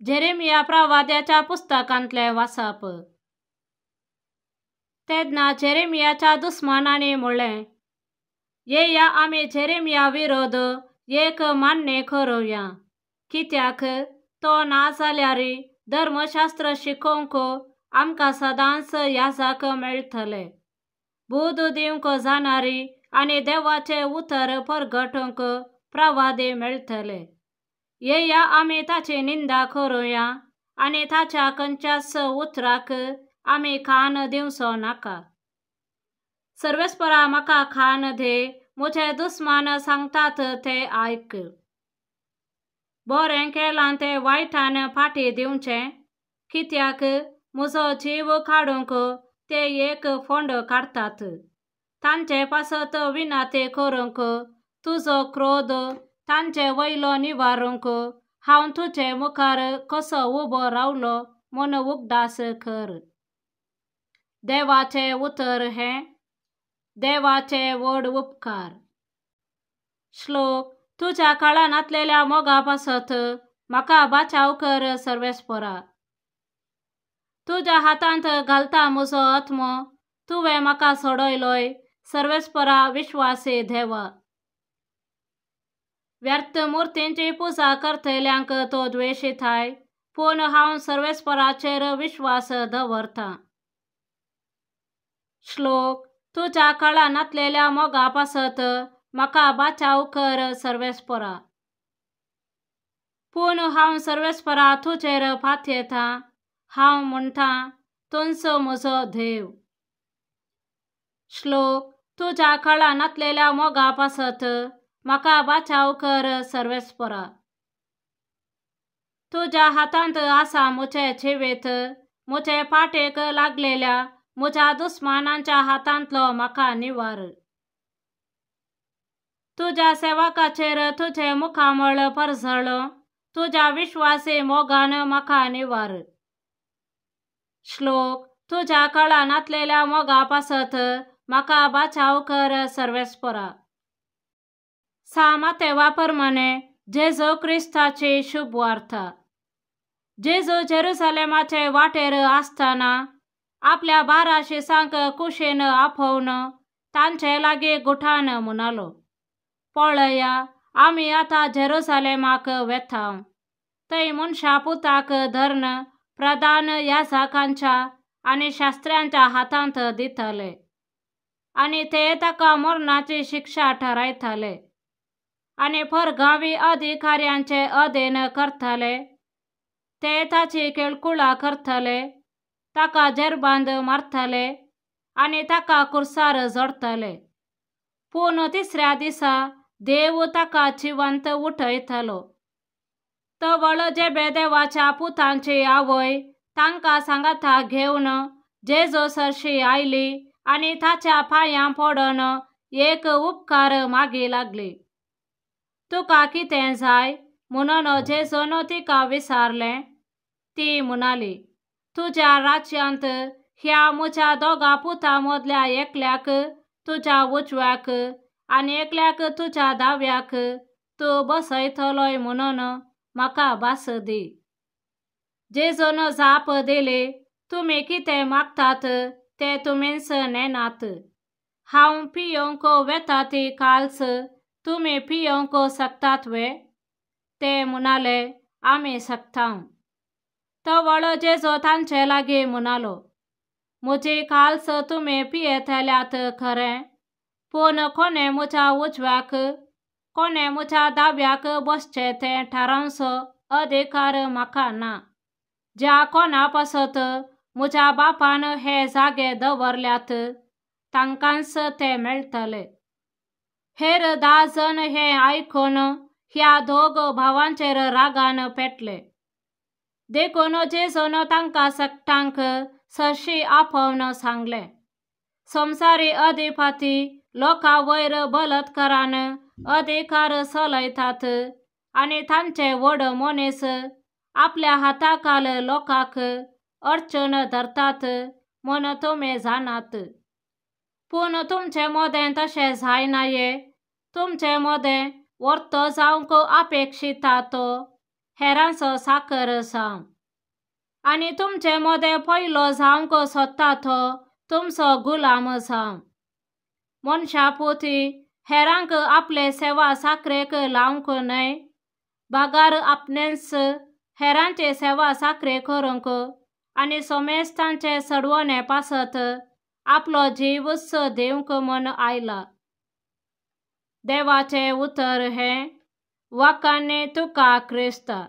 Jeremiah प्रवाद्याच्या पुस्तकांतलें वाचप. तेन्ना जेरेमियाच्या दुस्मानांनी म्हणलें, येया आमी जेरेमिया विरोध एक मान्य करुया, कित्याक तो ना जाल्यार धर्मशास्त्र शिकोवंक आमकां सदांच याजाक मेळटले, बूद दिवंक जाणारी आनी देवाचें उतर परगटूंक प्रवादी मेळटले. येया आमी ताची निंदा करुया आनी ताच्या खंयच्याच उतराक आमी कान दिवचो नाका. सर्वेस्परा म्हाका कान दी, म्हजे दुस्मान सांगतात ते आयक. बरें केलां तें वायटान फाटी दिवचें, कित्याक म्हजो जीव काडूंक ते एक फोंड काडटात. तांचे पासत विनाती करूंक तुजो क्रोध तांचे वयलो निवारूंक हांव तुजे मुखार कसो उबो रावलो म्हूण उगडास कर. देवाचें उतर हें देवाचे व्हड उपकार. श्लोक. तुज्या काळांतलेल्या मोगा पासत म्हाका बाचाव कर सर्वेस्परा. तुज्या हातांत घालता म्हजो आत्मो, तुवें म्हाका सोडयलोय सर्वेस्परा विश्वासी देवा. व्यर्थ मुर्तींची पुजा करतल्यांक तो द्वेशिताय, पूण हांव सर्वेस्पराचेर विश्वास दवरतां. श्लोक. तुज्या काळांतलेल्या मोगा पासत म्हाका बाचाव कर सर्वेस्परा. पूण हांव सर्वेस्परा तुजेर पातयेतां, हांव म्हणटां तूंच म्हजो देव. श्लोक. तुज्या काळांतलेल्या मोगा पासत म्हाका बाचाव कर सर्वेस्परा. तुज्या हातांत आसा म्हजें जिवीत, म्हजे फाटीक लागलेल्या म्हज्या दुस्मानांच्या हातांतलो म्हाका निवार. तुज्या सेवकाचेर तुजें मुखामळ परजळ, तुज्या विश्वासी मोगान म्हाका निवार. श्लोक. तुज्या काळांतलेल्या मोगा पासत म्हाका बाचाव कर सर्वेस्परा. सा मातेवा प्रमाणे जेजू क्रिस्ताची शुभवार्ता. जेजू जेरुसलेमाचे वाटेर आसतना आपल्या 12 शिसांक कुशीन आपोवन तांचे लागीं गुठान म्हणालो, पळया आमी आतां जेरुसलेमाक वेता, थंय मनशा पुताक धरून प्रधान याजकांच्या आनी शास्त्र्यांच्या हातांत दितले आनी ते ताका मरणाची शिक्षा ठरयतले आनी परगांवी अधिकाऱ्यांचे अधीन करतले. ते ताची केळकुळा करतले, ताका जेरबांद मारतले आनी ताका कुर्सार जोडटले. पूण तिसऱ्या दिसा देव ताका जिवंत उठयतलो. तवळ जेबेदेवाच्या पुतांची आवय तांकां सांगाता घेवन जेजू सरशी आयली आनी ताच्या पांयां पडून एक उपकार मागी लागली. तुका कितें जाय म्हणून जेजून तिका विचारलें. ती म्हणाली, तुज्या राज्यांत ह्या म्हज्या दोगा पुतां मदल्या एकल्याक तुज्या उजव्याक आनी एकल्याक तुज्या दाव्याक तूं बसयतलोय म्हणून म्हाका भास दी. जेजून जाप दिली, तुमी कितें मागतात तें तुमीच नेनात. हांव पियोवंक वेता ती काल्स तुमी पियोवंक शकतात वे? ते म्हणाले, आमी शकता. तवळ जेजू तांचे लागीं म्हणालो, म्हजी काल्स तुमी पियेतल्यात खरें, पूण कोणें म्हज्या उजव्याक कोणें म्हज्या दाव्याक बसचें तें थारावचो अधिकार म्हाका ना. ज्या कोणा पासत म्हज्या बापान हे जागे दवरल्यात तांकांच ते मेळटले. हेर 10 जण हें आयकून ह्या दोग भावांचेर रागान पेटले. देखून जेजून तांकां सगटांक सरशी आपोवन सांगलें, संवसारी अधिपती लोकां वयर बलात्कारान अधिकार चलयतात आनी तांचे व्हड मनीस आपल्या हाताखाल लोकांक अडचण धरतात म्हूण तुमी जाणात. पूण तुमचे मदें तशें जायना ये. तुमचे मदें व्हर्तो जावंक अपेक्षिता तो हेरांचो साकर जावं। आनी तुमचे मदें पयलो जावंक सोदता तो तुमचो गुलाम जावं। मनशा पुती हेरांक आपले सेवा साकरेक लावंक न्हय, बागार आपणेच हेरांची सेवा साकरे करूंक आनी सोमेस्तांचे सडवणे पासत आपलो जीवच दिवंक म्हूण आयला। देवाचें उतर हें वाखाणणी तुका क्रिस्ता।